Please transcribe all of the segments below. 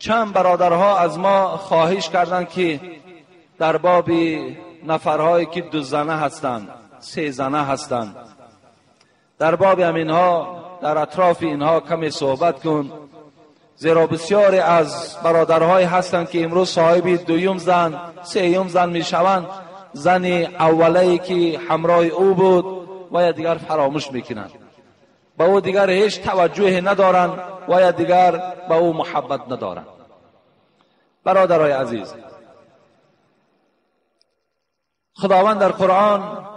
چند برادرها از ما خواهش کردند که در باب نفرهایی که دو زنه هستند، سه زنه هستند، در باب همینها، در اطراف اینها کمی صحبت کن، زیرا بسیاری از برادرهای هستند که امروز صاحب دویم زن، سیوم زن میشوند، زن اولی که همراه او بود و یا دیگر فراموش میکنند، به او دیگر هیچ توجهی ندارند و یا دیگر به او محبت ندارند. برادرای عزیز، خداوند در قرآن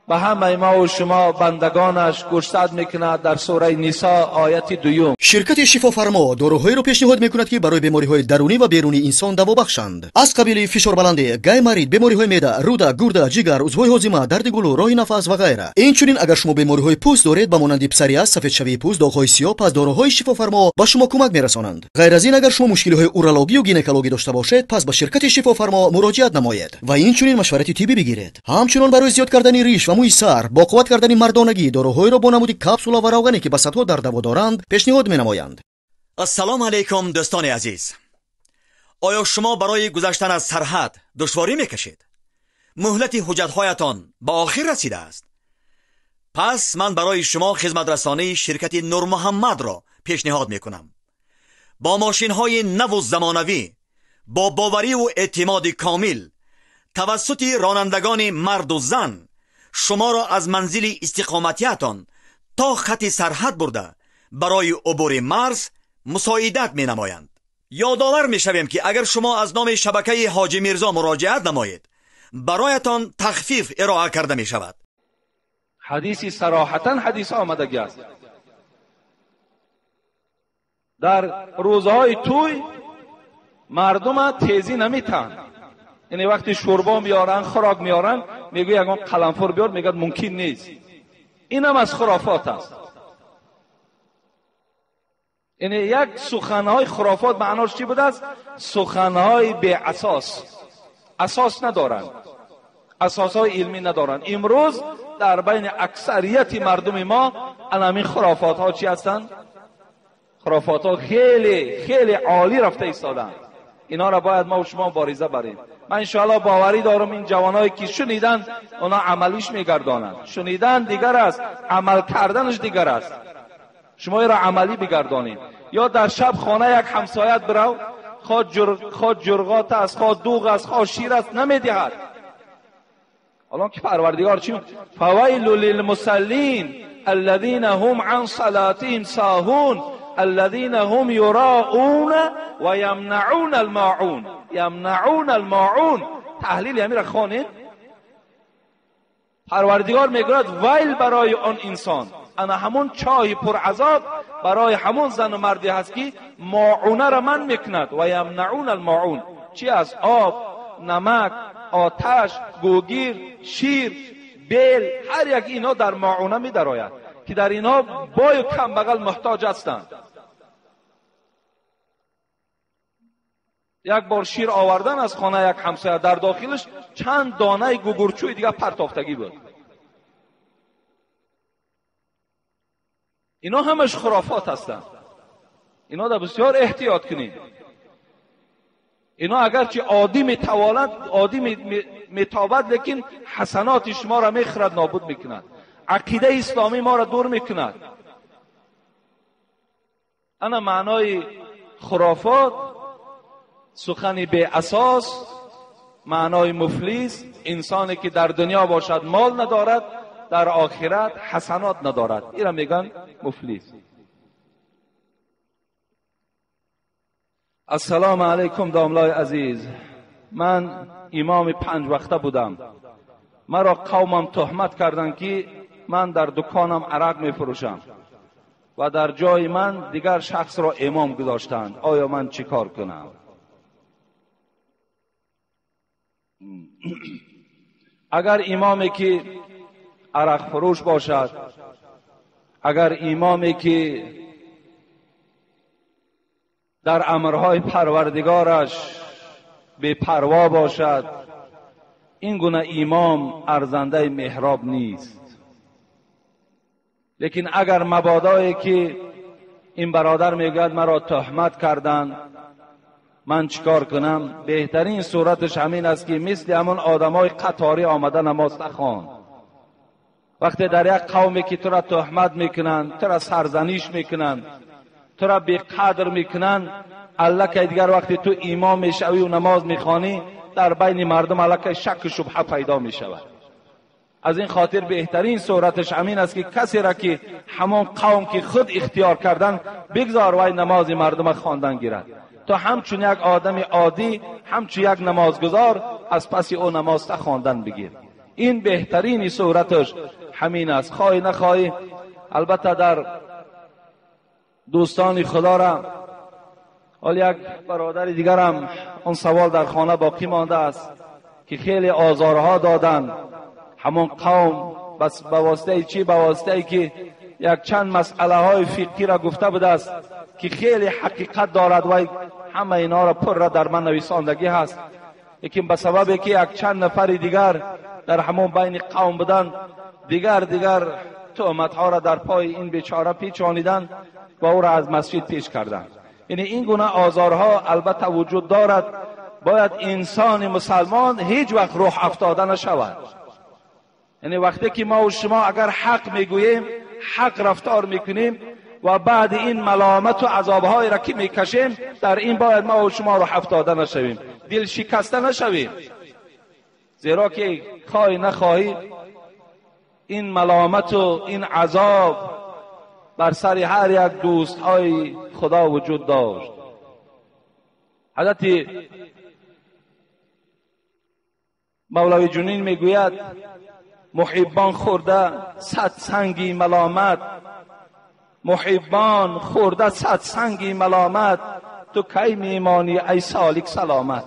به همه ما و شما بندگانش گوشزد میکند در سوره نساء آیت دوم. شرکت شفافرما доруҳоеро пешниҳод мекунад, ки барои бемориҳои дарунӣ ва берунии инсон даво бахшанд, аз қабили фишорбаландӣ, гайморит, бемориҳои меъда, рӯда, гурда, ҷигар, узвҳои ҳозима, дарди гулӯ, роҳи нафас ва ғайра. Инчунин агар шумо бемориҳои пӯст доред, ба монанди псориаз, сафедшавии пӯст, доғҳои сиёҳ, пас доруҳои шифофармо ба шумо кӯмак мерасонанд. Ғайр аз ин, агар шумо мушкилиҳои урологию гинекологӣ дошта бошед, пас ба ширкати шифофармо муроҷиат намоед ва инчунин машварати тиббӣ бигиред. Ҳамчунон барои зиёд кардани риш ва мӯи сар, бо қувват кардани мардонагӣ, доруҳоеро бо намуди капсула ва равғане, ки ба садҳо дард даво доранд, пешниҳод менамоянд. Ассалому алайкум, дӯстони азиз. Оё шумо барои гузаштан аз сарҳад душворӣ мекашед? Муҳлати ҳуҷҷатҳоятон ба охир расидааст? Пас ман барои шумо хизматрасонии ширкати Нурмуҳаммадро пешниҳод мекунам. Бо мошинҳои наву замонавӣ, бо бовариву эътимоди комил, тавассути ронандагони марду зан шуморо аз манзили истиқоматиятон то хати сарҳад бурда барои убури марз мусоидат менамоянд. Ёдовар мешавем, ки агар шумо аз номи шабакаи Ҳоҷи Мирзо муроҷиат намоед, бароятон тахфиф ироа карда мешавад. Ҳадиси сароҳатан ҳадис омадагӣ аст. Дар рӯзҳои тӯй мардума тезӣ наметаҳанд. Яъне вақте шӯрбо меоранд, хӯрок меоранд, мегӯяд ягон қаламфур биёр, мегӯяд мумкин нест. Инам аз хурофот аст. Яъне як суханҳои хурофот маънош чӣ будааст? Суханҳои беасос, асос надоранд, асосҳои илмӣ надоранд. Имрӯз дар байни аксарияти мардуми мо ҳамин хурофотҳо чӣ ҳастанд? Хурофотҳо хеле хеле олӣ рафта истоданд. Инҳоро бояд мо шумо мубориза барем. Ман иншоаллоҳ боварӣ дорам ин ҷавонҳое ки шуниданд, онҳо амалиш мегардонанд. Шунидан дигар аст, амал карданаш дигар аст. Шумо инро амалӣ бигардонед. Ё дар шаб хона як ҳамсоят бирав, хоҳ ҷурғот аст, хоҳ дуғ аст, хоҳ шир аст, намедиҳад. ҳоло ки парвардигор чӣ? فویل للمصلین الذین هم عن صلاتهم ساهون الذین هم یراؤون و یمنعون الماعون. یمنعون الماعون. تحلیل همین را خوانید. پروردگار میگوید ویل برای آن انسان، انا همون چای پر عذاب برای همون زن و مردی هست که ماعونه را من میکند. و یمنعون الماعون چی است؟ آب، نمک، آتش، گوگیر، شیر، بیل، هر یک اینا در ماعونه میدراید که در اینا بای و کم بغل محتاج هستند. یک بار شیر آوردن از خانه یک همسایه، در داخلش چند دانه گوگرچوی دیگه پرتافتگی بود. اینا همش خرافات هستند. اینا در بسیار احتیاط کنید. اینا اگرچه عادی میتواند، عادی میتابد، لیکن حسنات شما را میخورد، نابود میکند. عقیده اسلامی ما را دور میکند. انا معنای خرافات، سخن بی اساس، معنای مفلس، انسانی که در دنیا باشد مال ندارد، در آخرت حسنات ندارد، این را میگن مفلس. السلام علیکم داملای عزیز، من امام 5 وقته بودم. مرا قومم تهمت کردند که من در دکانم عرق میفروشم و در جای من دیگر شخص را امام گذاشتند. آیا من چیکار کنم؟ اگر امامی که عرق فروش باشد، اگر امامی که در امرهای پروردگارش بی پروا باشد، این گونه امام ارزنده محراب نیست. لیکن اگر مبادایی که این برادر میگوید مرا تهمت کردند من چیکار کنم؟ بهترین صورتش همین است که مثل همون آدمای قطاری آمده نماز نخوان. وقتی در یک قومی که تو را تهمت میکنن، تو را سرزنش میکنن، تو را بیقدر میکنن، الکی دیگر وقتی تو امام میشوی و نماز میخوانی، در بین مردم الکی شک و شبهه پیدا میشود. از این خاطر بهترین صورتش همین است که کسی را که همان قوم که خود اختیار کردن بگذار وای نماز مردم خواندن گیرد. تو همچون یک آدم عادی، همچون یک نمازگزار از پس او نماز خواندن بگیر. این بهترین صورتش همین است. خواهی نخواهی، البته در دوستان خدا را، حال یک برادر دیگرم اون سوال در خانه باقی مانده است که خیلی آزارها دادن همون قوم، بس به واسطه چی؟ به واسطه که یک چند مسئله های فقهی را گفته بوده است که خیلی حقیقت دارد و همه اینا را پر را در من نویساندگی هست، لیکن به سبب که یک چند نفر دیگر در همون بین قوم بودن، دیگر تهمت ها را در پای این بیچاره پیچانیدن و او را از مسجد پیش کردند. یعنی این گونه آزارها البته وجود دارد. باید انسان مسلمان هیچ وقت روح افتاده نشود. یعنی وقتی که ما و شما اگر حق میگوییم، حق رفتار میکنیم و بعد این ملامت و عذابهای را که میکشیم، در این باید ما و شما روح افتاده نشویم، دل شکسته نشویم، زیرا که خواهی نخواهی این ملامت و این عذاب بر سر هر یک دوستهای خدا وجود داشت. حضرت مولوی جنین میگوید محبان خورده صد سنگی ملامت، محبان خورده صد سنگی ملامت، تو کی میمانی ای سالک سلامت؟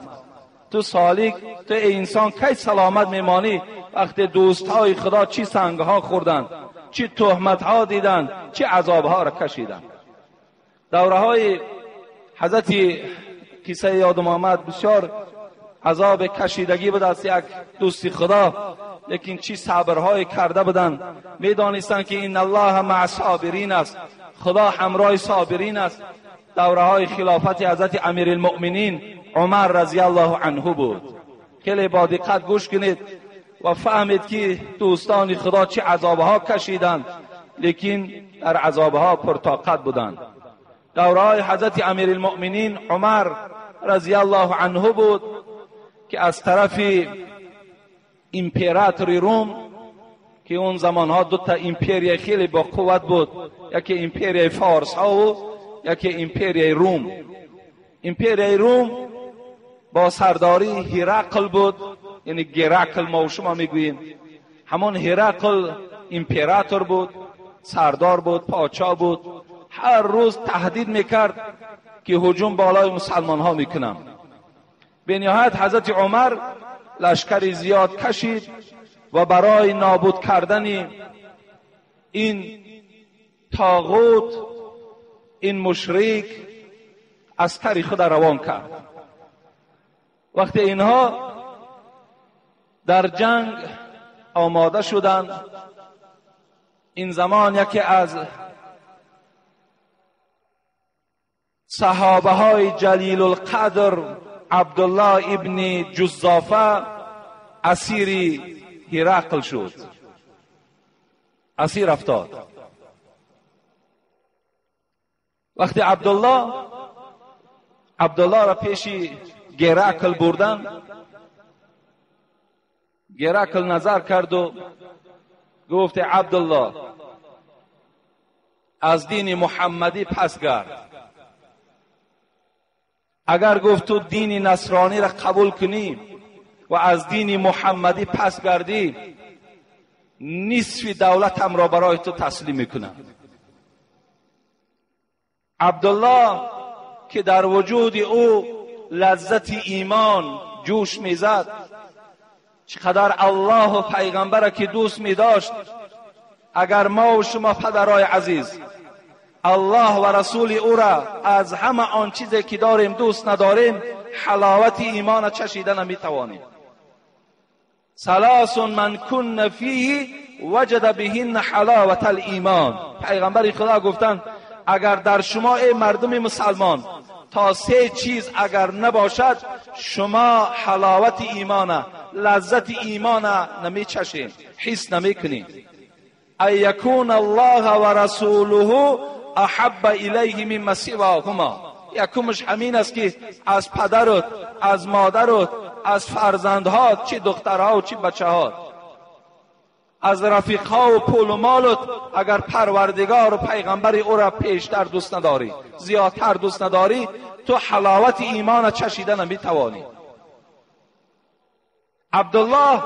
تو سالک، تو ای انسان کی سلامت میمانی؟ وقتی دوستهای خدا چی سنگها خوردن، چی تهمتها دیدن، چی عذابها را کشیدن. دوره های حضرت قصه یادم آمد، بسیار عذاب کشیدگی بود از یک دوستی خدا، لیکن چی صبرهای کرده بودند. میدانستند که این الله مع صابرین است، خدا همراه صابرین است. دوره های خلافت حضرت امیرالمؤمنین عمر رضی الله عنه بود. خیلی با دقت گوش کنید و فهمید که دوستان خدا چه عذابها کشیدند، لیکن در عذابها پرطاقت بودند. دوره های حضرت امیرالمؤمنین عمر رضی الله عنه بود که از طرف امپراتور روم، که اون زمانها دو تا امپریای خیلی با قوت بود، یکی امپریای فارس ها و یکی امپریای روم. امپریای روم با سرداری هرقل بود، یعنی گرکل ما و شما میگوییم. همون هرقل امپراتور بود، سردار بود، پادشاه بود. هر روز تهدید میکرد که هجوم بالای مسلمان ها میکنم. به نهایت حضرت عمر لشکر زیاد کشید و برای نابود کردن این طاغوت، این مشرک، عسکر خود روان کرد. وقتی اینها در جنگ آماده شدند، این زمان یکی از صحابه های جلیل القدر عبدالله ابن جزافه اسیر هرقل شد، اسیر افتاد. وقتی عبدالله را پیش گرکل بردن، گرکل نظر کرد و گفت عبدالله از دین محمدی پس گرد. اگر گفت تو دین نصرانی را قبول کنی و از دین محمدی پس گردی، نصف دولتم را برای تو تسلیم میکنم. عبدالله که در وجود او لذت ایمان جوش میزد، چقدر الله و پیغمبر که دوست میداشت. اگر ما و شما پدرای عزیز الله و رسول او را از همه آن چیزی که داریم دوست نداریم، حلاوت ایمان چشیده نمیتوانیم. ثلاث من کن فیه وجد بهن حلاوت الایمان. پیغمبر خدا گفتند اگر در شما ای مردم مسلمان تا سه چیز اگر نباشد شما حلاوت ایمان، لذت ایمان نمیچشید، حس نمیکنید. ان یکون الله و رسوله احب الیه مما سواهما. یکمش همین است که از پدرت، از مادرت، از فرزندهات، چی دخترها و چی بچه‌هات، از رفیقها و پول و مالت، اگر پروردگار و پیغمبر او را پیشتر دوست نداری، زیادتر دوست نداری، تو حلاوت ایمان چشیده نمیتوانی. عبدالله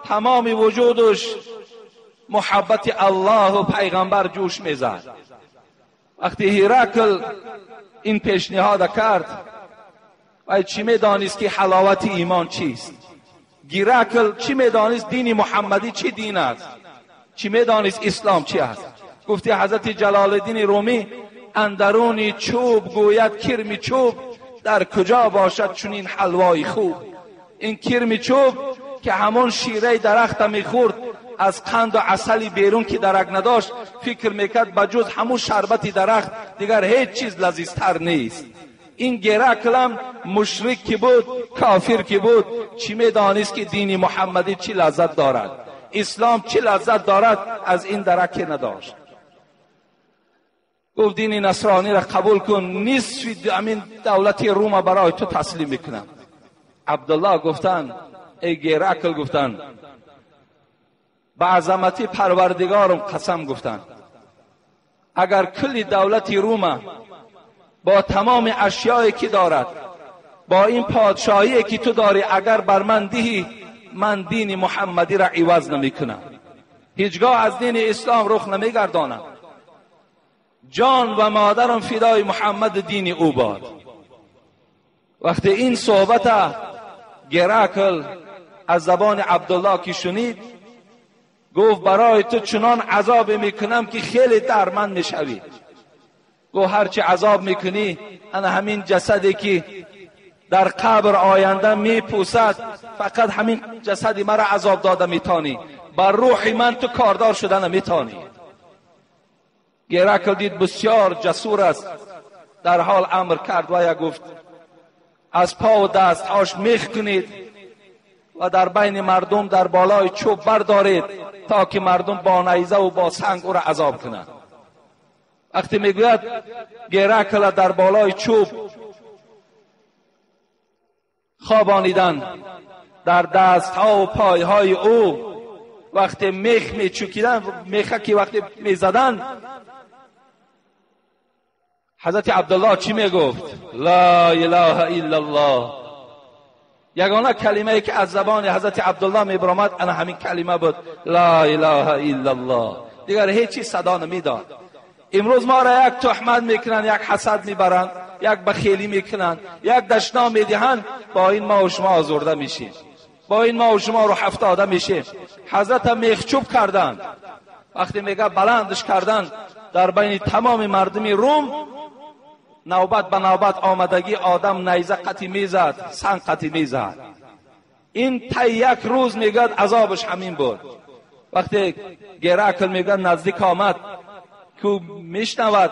تمام وجودش محبت الله و پیغمبر جوش میزد. وقتی هیرکل این پیشنهاد کرد، و چی میدانست که حلاوت ایمان چیست؟ گیرکل چی میدانست دین محمدی چی دین است؟ چی میدانست اسلام چی است؟ گفتی حضرت جلال الدین رومی اندرون چوب گوید کرم چوب، در کجا باشد چنین حلوای خوب. این کرم چوب که همون شیره درخت میخورد، از قند و عسل بیرون که درک نداشت، فکر میکرد بجز همون شربت درخت دیگر هیچ چیز لذیذتر نیست. این گرکلم مشرک که بود، کافر که بود، چی میدانست که دین محمدی چی لذت دارد، اسلام چی لذت دارد، از این درک نداشت. گفت دین نصرانی را قبول کن، نصف همین دولت روم برای تو تسلیم میکنم. عبدالله گفتن ای گرکل، گفتن به عظمت پروردگارم قسم، گفتن اگر کل دولت روم با تمام اشیایی که دارد، با این پادشاهی که تو داری، اگر بر من دهی، من دین محمدی را عوض نمی کنم، هیچگاه از دین اسلام رخ نمی گردانم، جان و مادرم فدای محمد دین او باد. وقتی این صحبت گرکل از زبان عبدالله که شنید، گفت برای تو چنان عذاب میکنم که خیلی درمند میشوی. گفت هرچی عذاب میکنی، انا همین جسدی که در قبر آینده میپوسد، فقط همین جسدی مرا عذاب داده میتانی، بر روح من تو کاردار شده نمیتانی. گرکل دید بسیار جسور است، در حال امر کرد و یا گفت از پا و دستهاش میخ کنید و در بین مردم در بالای چوب بردارید تا که مردم با نیزه و با سنگ او را عذاب کنند. وقتی میگوید گرکل در بالای چوب خوابانیدن، در دستها و پایهای او وقتی میخ میچوکیدن، میخه که وقتی میزدن، حضرت عبدالله چی میگفت؟ لا اله الا الله. یگانه کلمه ای که از زبان حضرت عبدالله میبرآمد انا همین کلمه بود، لا اله الا الله. دیگر هیچ صدا نمیداد. امروز ما را یک تهمت میکنن، یک حسد میبرند، یک بخیلی میکنن، یک دشنام میدهند، با این ما و شما آزرده میشیم، با این ما و شما رو هفتاده میشیم. حضرت میخچوب کردند، وقتی میگه بلندش کردند، در بین تمام مردم روم نوبت به نوبت آمدگی آدم نیزه قطی میزد، سنگ قطی میزد. این تا یک روز میگه عذابش همین بود. وقتی گرکل میگه نزدیک آمد که میشنود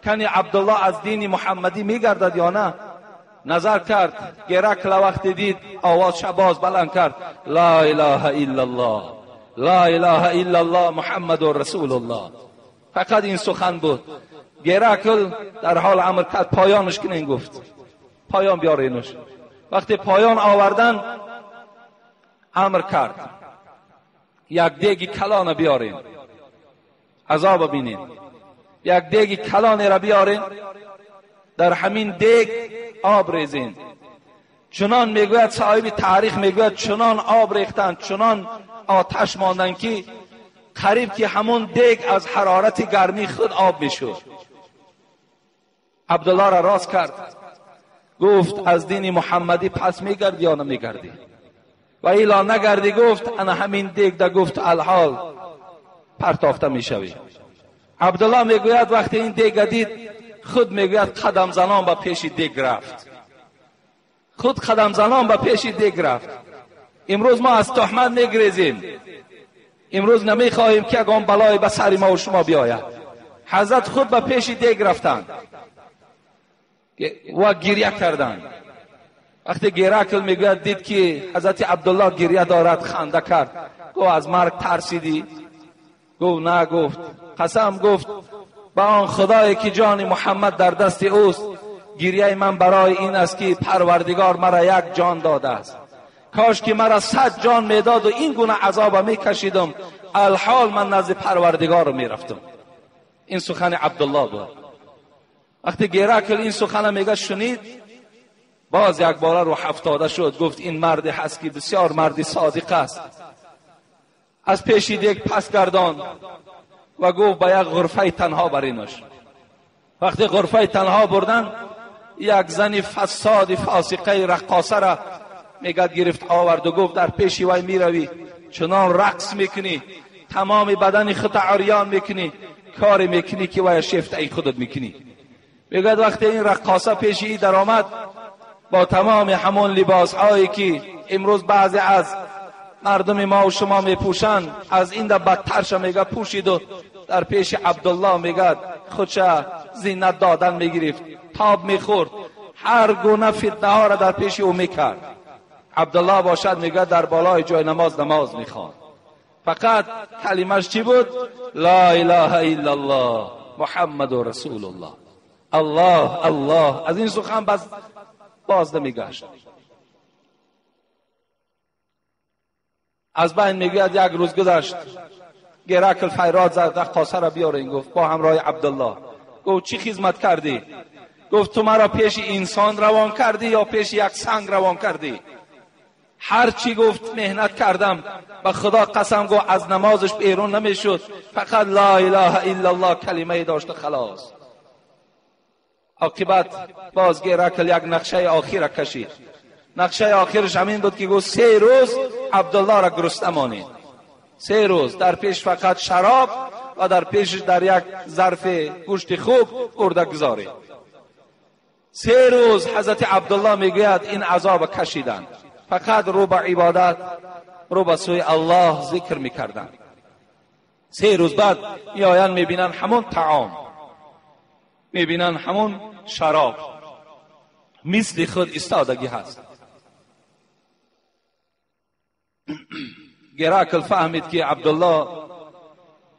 کنی عبدالله از دین محمدی میگردد یا نه، نظر کرد. گرکل وقتی دید آواز شباز بلند کرد، لا اله الا الله، لا اله الا الله محمد رسول الله. فقط این سخن بود. گرکل در حال امر کرد پایانش کنین، گفت پایان بیارینش. وقتی پایان آوردن امر کرد یک دیگ کلان بیارین، عذاب بینین، یک دیگ کلان را بیارین، در همین دیگ آب ریزین. چنان میگوید صاحب تاریخ، میگوید چنان آب ریختن، چنان آتش ماندن که قریب که همون دیگ از حرارت گرمی خود آب میشد. عبدالله را راست کرد، گفت از دین محمدی پس میگردی یا نمیگردی؟ و ایلا نگردی، گفت انا همین دیگ ده، گفت الحال پرتافته میشوی. عبدالله میگوید وقتی این دیگ دید، خود میگوید قدم زنان به پیش دیگ رفت، خود قدم زنان به پیش دیگ رفت. امروز ما از تهمت میگریزیم، امروز نمیخواهیم که اگه بلای به سر ما و شما بیاید. حضرت خود به پیش دیگ رفتند. و گریه کردند. وقتی گرکل میگوید دید که حضرت عبدالله گریه دارد، خنده کرد. گفت از مرگ ترسیدی؟ گفت نه. گفت قسم، گفت به آن خدایی که جان محمد در دست اوست، گریه من برای این است که پروردگار مرا یک جان داده است. کاش که مرا 100 جان میداد و این گونه عذاب میکشیدم، الحال من نزد پروردگار میرفتم. این سخن عبدالله بود. وقتی گرکل این سخن میگه شنید، باز یک باره رو افتاده شد. گفت این مرد هست که بسیار مردی صادق است. از پیش دیگ پس گردان و گفت به یک غرفه تنها برینش. وقتی غرفه تنها بردن، یک زن فساد فاسقه رقاصه را میگه گرفت آورد و گفت در پیش وی میروی، چنان رقص میکنی، تمام بدن خود عریان میکنی، کار میکنی که وی شیفته خودت میکنی. میگه وقتی این رقاصه پیش ای در آمد با تمام همون لباس هایی که امروز بعضی از مردم ما و شما میپوشند، از این در بدترش میگه پوشید و در پیش عبدالله میگه خودش زینت دادن میگرفت، تاب میخورد، هر گونه فتنه ها را در پیش او میکرد. عبدالله باشد میگه در بالای جای نماز نماز میخواد. فقط کلمش چی بود؟ لا اله الا الله محمد رسول الله. الله الله. از این سخن باز نمیگشت. از بین میگوید یک روز گذشت، گرکل فریاد زد رقاصه را بیارین. گفت با همراه عبدالله. گفت چی خدمت کردی؟ گفت تو مرا پیش انسان روان کردی یا پیش یک سنگ روان کردی؟ هر چی گفت مهنت کردم، به خدا قسم گفت از نمازش بیرون نمیشد، فقط لا اله الا الله کلمه داشت خلاص. عاقبت باز گرکل یک نقشه آخر کشید. نقشه آخرش همین بود که گفت 3 روز عبدالله را گرسنه مانید. 3 روز در پیش فقط شراب و در پیش در یک ظرف گوشت خوب برده گذارید. 3 روز حضرت عبدالله میگوید این عذاب کشیدند، فقط رو به عبادت، رو به سوی الله ذکر میکردند. 3 روز بعد میآیند میبینند همون طعام، میبینند همون شراب، مثل خود ایستادگی هست. گرکل فهمید که عبدالله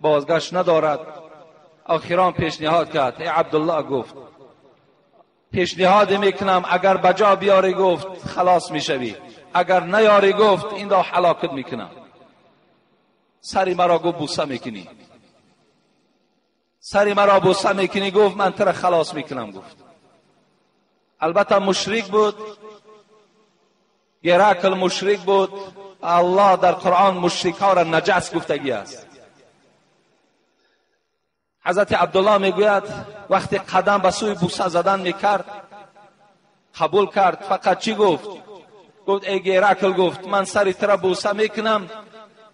بازگشت ندارد. آخران پیشنهاد کرد. ای عبدالله، گفت پیشنهاد میکنم، اگر بجا بیاری گفت خلاص میشوی، اگر نیاری گفت این را هلاکت میکنم. سری مرا گفت بوسه میکنی، سری مرا بوسه میکنی، گفت من تر خلاص میکنم. گفت البته مشرک بود، گرکل مشرک بود. الله در قرآن مشرک ها را نجس گفتگی است. حضرت عبدالله میگوید وقتی قدم به سوی بوسه زدن میکرد قبول کرد. فقط چی گفت؟ گفت ای گرکل، گفت من سری تر بوسه میکنم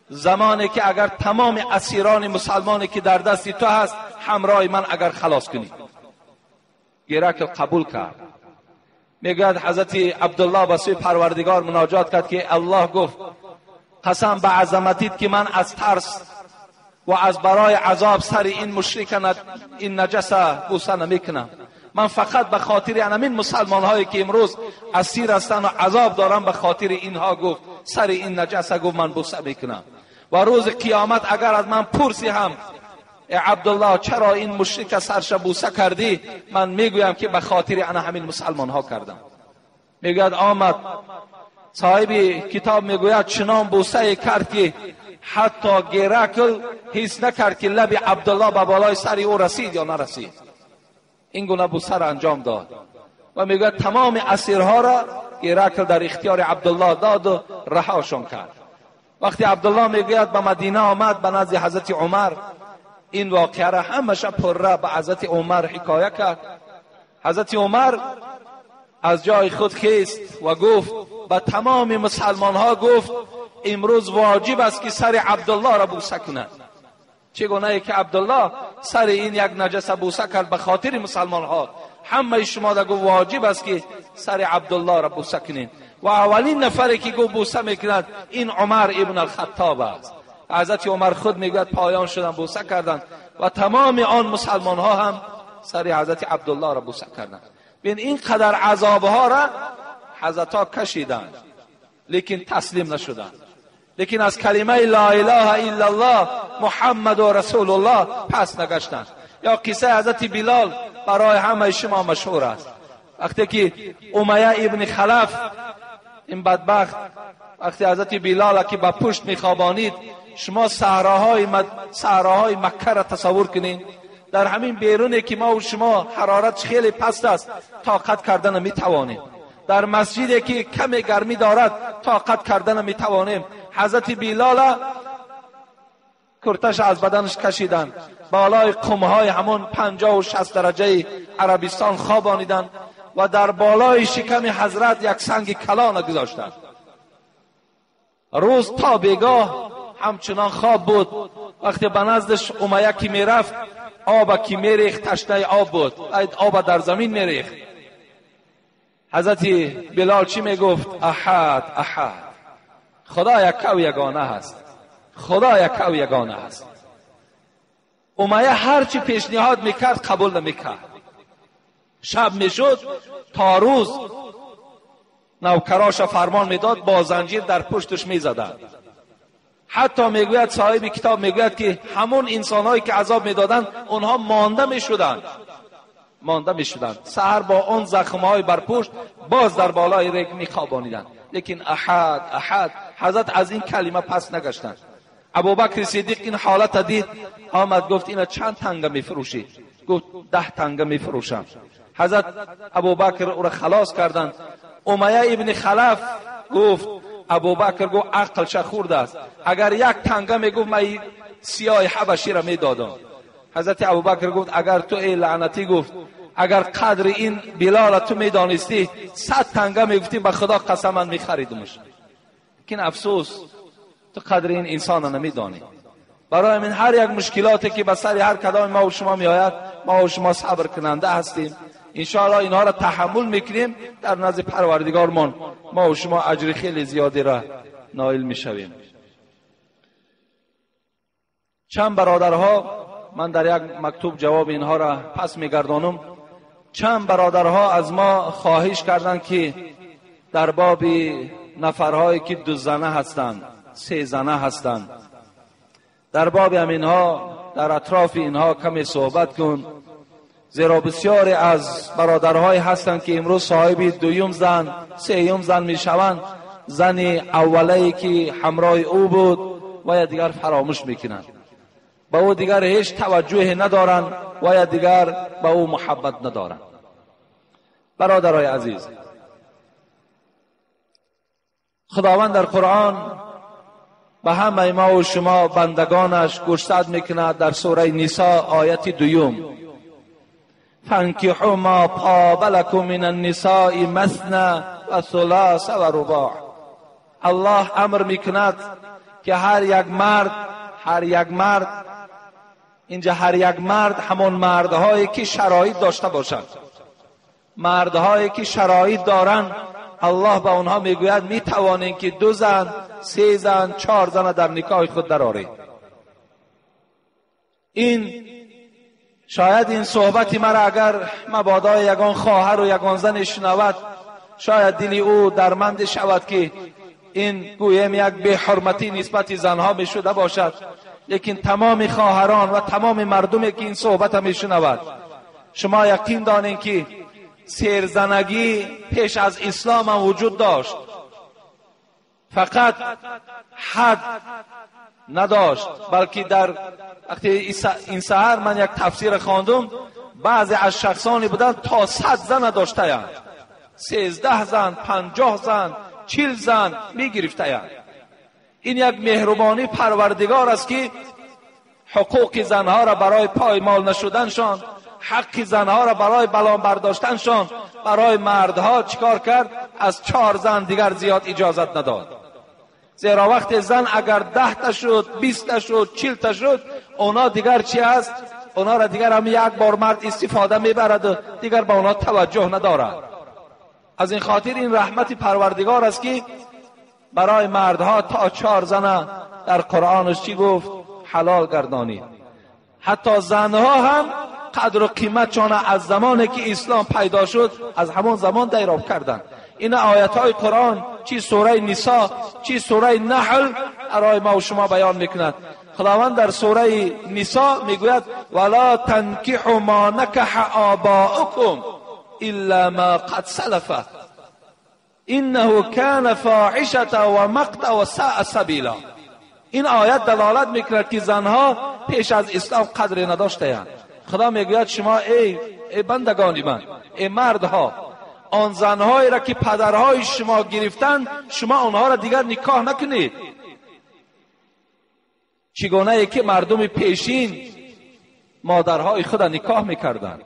زمانی که اگر تمام اسیران مسلمانی که در دست تو هست همراه من اگر خلاص کنی. گرکل قبول کرد. میگوید حضرت عبدالله به سوی پروردگار مناجات کرد که الله گفت قسم به عظمتیت که من از ترس و از برای عذاب سر این مشرک این نجس بوسه نمیکنم. من فقط به خاطر همین مسلمان هایی که امروز اسیر هستند و عذاب دارم، به خاطر اینها گفت سر این نجس گفت من بوسه میکنم. و روز قیامت اگر از من پرسی هم ای عبدالله چرا این مشرک سرش بوسه کردی، من میگویم که به خاطر انا همین مسلمان ها کردم. میگوید آمد صاحب کتاب میگوید چنان بوسه کرد که حتی گرکل حس نکرد که لب عبدالله به بالای سر او رسید یا نرسید. این گونه بوسه را انجام داد و میگوید تمام اسیرها را گرکل در اختیار عبدالله داد و رهاشان کرد. وقتی عبدالله میگوید به مدینه آمد به نزد حضرت عمر، این واقعه را همش پره به حضرت عمر حکایه کرد. حضرت عمر از جای خود خیست و گفت به تمام مسلمان ها، گفت امروز واجب است که سر عبدالله را بوسه کنند. چگونه که عبدالله سر این یک نجس بوسه کرد به خاطر مسلمان ها، همه شما را گفت واجب است که سر عبدالله را بوسه کنید. و اولین نفری که گفت بوسه میکند این عمر ابن الخطاب است. حضرت عمر خود میگوید پایان شدن بوسه کردند و تمام آن مسلمان ها هم سر حضرت عبدالله را بوسه کردند. بین این قدر عذابها را حضرت ها کشیدند، لیکن تسلیم نشدند، لیکن از کلمه لا اله الا الله محمد و رسول الله پس نگشتند. یا قصه حضرت بلال برای همه شما مشهور است. وقتی که امیه ابن خلف این بدبخت وقتی حضرت بلال که به پشت میخوابانید، شما صحراهای مکه را تصور کنید. در همین بیرونی که ما و شما حرارت خیلی پست است طاقت کردن میتوانیم، در مسجدی که کم گرمی دارد طاقت کردن میتوانیم. حضرت بلال کرتش از بدنش کشیدند، بالای قمهای همون 50 و 60 درجه عربستان خوابانیدند و در بالای شکم حضرت یک سنگ کلان گذاشتند. روز تا بیگاه همچنان خواب بود. وقتی به نزدش امیه که میرفت، آب که میریخت تشنه آب بود، آب در زمین میریخت. حضرت بلال چی میگفت؟ احد احد، خدا یک و یگانه هست، خدا یک و یگانه هست. امیه هرچی پیشنهاد میکرد قبول نمیکرد. شب میشد تا روز نوکراش فرمان میداد با زنجیر در پشتش میزدند. حتی میگوید صاحب کتاب میگوید که همون انسانهایی که عذاب میدادند اونها مانده میشدند، مانده میشدند. سحر با آن زخمهای بر پشت باز در بالای ریگ میخوابانیدند. لیکن احد احد، حضرت از این کلمه پس نگشتند. ابوبکر صدیق این حالت دید، آمد گفت اینا چند تنگه میفروشی؟ گفت 10 تنگه میفروشم. حضرت ابوبکر او را خلاص کردند. امیه ابن خلف گفت، ابوبکر گفت عقلش خورده است، اگر یک تنگه میگفت من سیاه حبشی را میدادم. حضرت ابوبکر گفت اگر تو ای لعنتی، گفت اگر قدر این بلال تو میدانستی 100 تنگه میگفتی به خدا قسم من میخریدمش. لیکن افسوس تو قدر این انسان را نمیدانی. برای من هر یک مشکلاتی که به سر هر کدام ما و شما میآید، ما و شما صبر کننده هستیم، انشاءالله اینها را تحمل میکنیم، در نزد پروردگارمان ما و شما اجر خیلی زیادی را نایل میشویم. چند برادرها، من در یک مکتوب جواب اینها را پس میگردانم، چند برادرها از ما خواهش کردند که در باب نفرهایی که 2 زنه هستند، 3 زنه هستند، در باب همینها، در اطراف اینها کمی صحبت کن، زیرا بسیاری از برادرهای هستند که امروز صاحب 2 زن، 3 زن میشوند، زن اولی که همراه او بود و یا دیگر فراموش میکنند، به او دیگر هیچ توجهی ندارند و یا دیگر به او محبت ندارند. برادرای عزیز، خداوند در قرآن به همه ما و شما بندگانش گوشزد میکند در سوره نساء آیت 2: فانکحوا ما طاب لکم من النساء مثنی و ثلاث و رباع. الله امر میکند که هر یک مرد، هر یک مرد، اینجا هر یک مرد همون مردهایی که شرایط داشته باشند، مردهایی که شرایط دارند، الله به آنها میگوید میتوانید که 2 زن، 3 زن، 4 زن در نکاح خود درآرید. این شاید این صحبت مرا اگر مبادا یگان خواهر و یگان زن شنود، شاید دل او درمند شود که این گویم یک بی حرمتی نسبت زنها می شده باشد. لیکن تمام خواهران و تمام مردمی که این صحبت می شنود، شما یقین دانید که سیرزنگی پیش از اسلام هم وجود داشت، فقط حد نداشت، بلکه در وقتی این سحر من یک تفسیر خواندم، بعضی از شخصانی بودند تا 100 زن داشتند، 13 زن، 50 زن، 40 زن میگرفتند. این یک مهربانی پروردگار است که حقوق زنها را برای پایمال نشدنشان، حق زنها را برای بلان برداشتنشان، برای مردها چیکار کرد؟ از 4 زن دیگر زیاد اجازت نداد. زیرا وقت زن اگر 10 تا شد، 20 تا شد، 40 تا شد، اونا دیگر چی است؟ اونا را دیگر هم یک بار مرد استفاده میبرد و دیگر به اونا توجه ندارد. از این خاطر این رحمت پروردگار است که برای مردها تا 4 زن در قرآنش چی گفت؟ حلال گردانید. حتی زنها هم قدر و قیمتشان از زمانی که اسلام پیدا شد از همان زمان دیراب کردند. این آیت های قرآن چی سوره نساء چی سوره نحل برای ما و شما بیان میکند. خداوند در سوره نساء میگوید ولا تنکحوا ما نکح آباؤکم الا ما قد سلف انه کان فاحشة و مقتا و ساء سبیلا. این آیت دلالت میکند که زنها پیش از اسلام قدر نداشتند. خدا میگوید شما ای بندگان من، ای مردها، آن زنهایی را که پدرهای شما گرفتند شما آنها را دیگر نکاح نکنید. چگونه که مردم پیشین مادرهای خود را نکاح میکردند.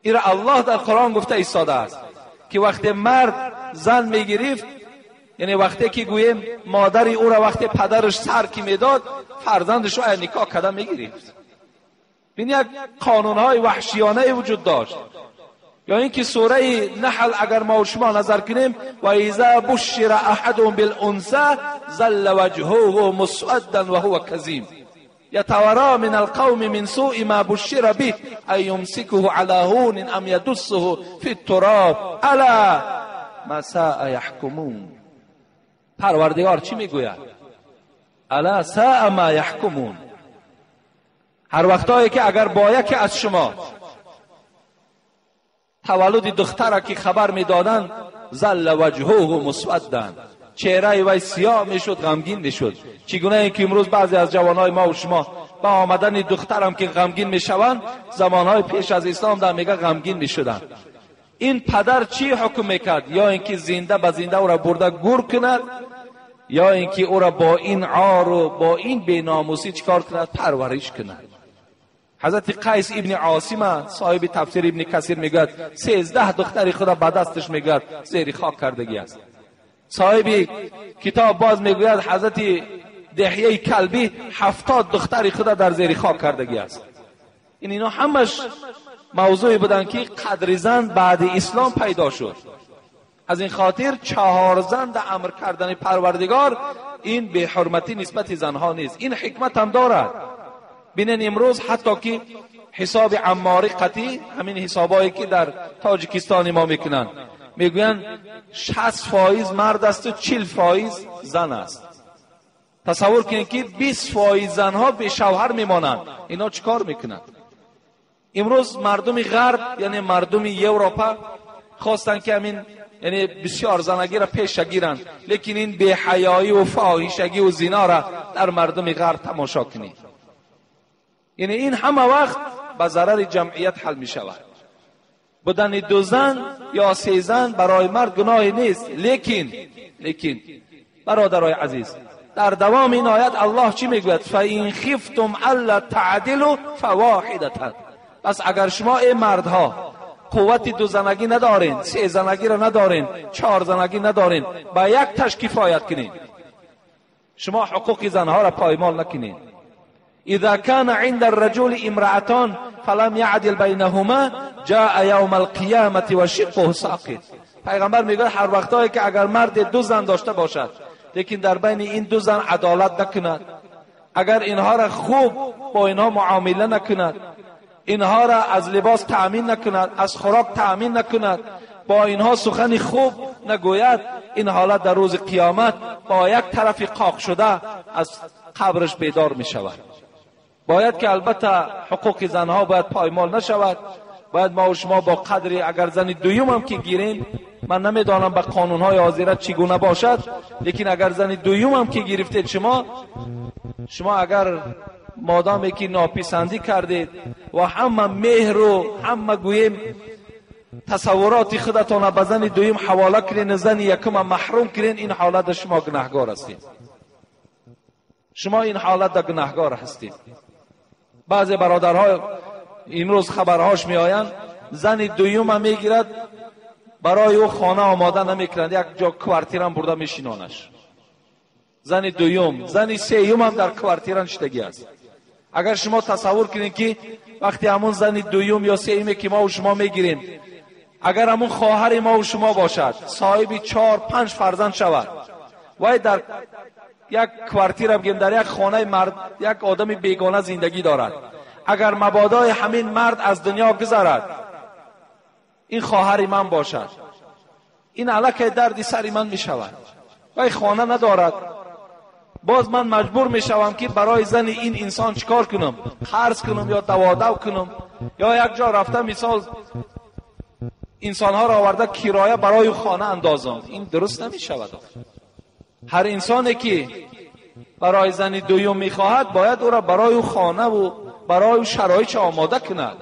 این را الله در قرآن گفته ایستاده است که وقتی مرد زن میگرفت، یعنی وقتی که گوییم مادر او را وقتی پدرش سر که میداد فرزندش را نکاح کرده میگرفت. این یک قانونهای وحشیانه وجود داشت. یا اینکه سوره نحل اگر ما و شما نظر کنیم و اذا بشر احدهم بالانثى ظل وجهه مسودا وهو کظیم یتوارى من القوم من سوء ما بشر به ان یمسکه علی هون ام یدسه فی التراب الا ما ساء یحکمون. پروردگار چی میگوید؟ الا ساء ما یحکمون. هر وقتایی که اگر با یکی از شما تولد دختر که خبر میدادند ظل وجهه مسودا، چهره وی سیاه میشد، غمگین میشد. چگونه اینکه امروز بعضی از جوانای ما و شما با آمدن دخترم که غمگین میشوند، زمانهای پیش از اسلام در میگه غمگین میشدند. این پدر چی حکم میکرد؟ یا اینکه زنده به زنده او را برده گور کند، یا اینکه او را با این عار و با این بیناموسی چیکار کند؟ پرورش کند. حضرت قیس ابن عاصم صاحب تفسیر ابن کثیر میگوید 13 دختر خدا به دستش میگوید زیر خاک کردگی است. صاحب کتاب باز میگوید حضرت دحیه کلبی 70 دختر خدا در زیر خاک کردگی است. اینا همش موضوعی بودن که قدر زن بعد اسلام پیدا شد. از این خاطر 4 زن در امر کردن پروردگار این به حرمتی نسبت زنها نیست. این حکمت هم دارد. بینن امروز حتی که حساب عماری قطعی، همین حسابایی که در تاجیکستان ما میکنن، میگوین 60% مرد است و 40% زن است. تصور کنید که 20% زنها به شوهر میمانند. اینا چیکار میکنند؟ امروز مردم غرب، یعنی مردم یوروپا، خواستن که همین یعنی بسیار زنگی را پیش گیرند، لیکن این بی‌حیایی و فاحشگی و زنا را در مردم غرب تماشا کنید. یعنی این همه وقت به ضرر جمعیت حل می شود. بودن 2 زن یا 3 زن برای مرد گناهی نیست، لیکن برادرای عزیز، در دوام این آیت الله چی میگوید؟ فَإِنْ خِفْتُمْ أَلَّا تَعْدِلُوا فَوَاحِدَةً. پس اگر شما ای مردها قوت 2 زنگی ندارین، 3 زنگی را ندارین، 4 زنگی ندارین، با یک تش کفایت کنین، شما حقوق زنها را پایمال نکنین. اذا كان عند الرجل امرأتان فلم يعدل بينهما جاء يوم القيامة وشقه ساقط. پیغمبر میگه هر وقتایی که اگر مرد 2 زن داشته باشد لیکن در بین این 2 زن عدالت نکند، اگر اینها را خوب با اینها معامله نکند، اینها را از لباس تأمین نکند، از خوراک تأمین نکند، با اینها سخن خوب نگوید، این حالت در روز قیامت با یک طرف قاق شده از قبرش بیدار می شود. باید که البته حقوق زنها باید پایمال نشود. باید ما و شما با قدری اگر زن دویم هم که گیریم، من نمیدانم به قانونهای حاضره چگونه باشد، لیکن اگر زن دویم هم که گرفتید، شما اگر مادامی که ناپسندی کردید و همه مهر و همه گوییم تصورات خودتان به زن دویم حواله کنین، زن یکم محروم کنین، این حالت شما گناهگار هستید. شما این حالت گناهگار هستید. بعضی برادرها امروز خبرهاش میآیند، زن دویم هم میگیرد، برای او خانه آماده نمیکنند، یک جا کوارتیرم برده میشینانش. زن دویم، زن سیوم هم در کوارتیران شدگی است. اگر شما تصور کنید که وقتی همون زن دویم یا سیومی که ما و شما میگیریم، اگر همون خواهر ما و شما باشد، صاحب 4-5 فرزند شود، وای در یک کوارتیر بگیم، در یک خانه مرد یک آدم بیگانه زندگی دارد، اگر مبادای همین مرد از دنیا گذرد، این خواهر من باشد، این الکی دردی سری من می شود و خانه ندارد، باز من مجبور می شوم که برای زن این انسان چیکار کنم؟ قرض کنم یا دوادو کنم یا یک جا رفته مثال انسانها را آورده کرایه برای خانه اندازم. این درست نمی شود. هر انسانی که برای زن دویم میخواهد باید او را برای خانه و برای شرایط آماده کند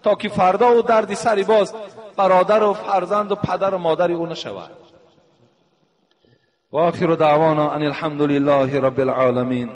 تا که فردا او دردی سری باز برادر و فرزند و پدر و مادر او نشود. و آخر دعوانا ان الحمد لله رب العالمین.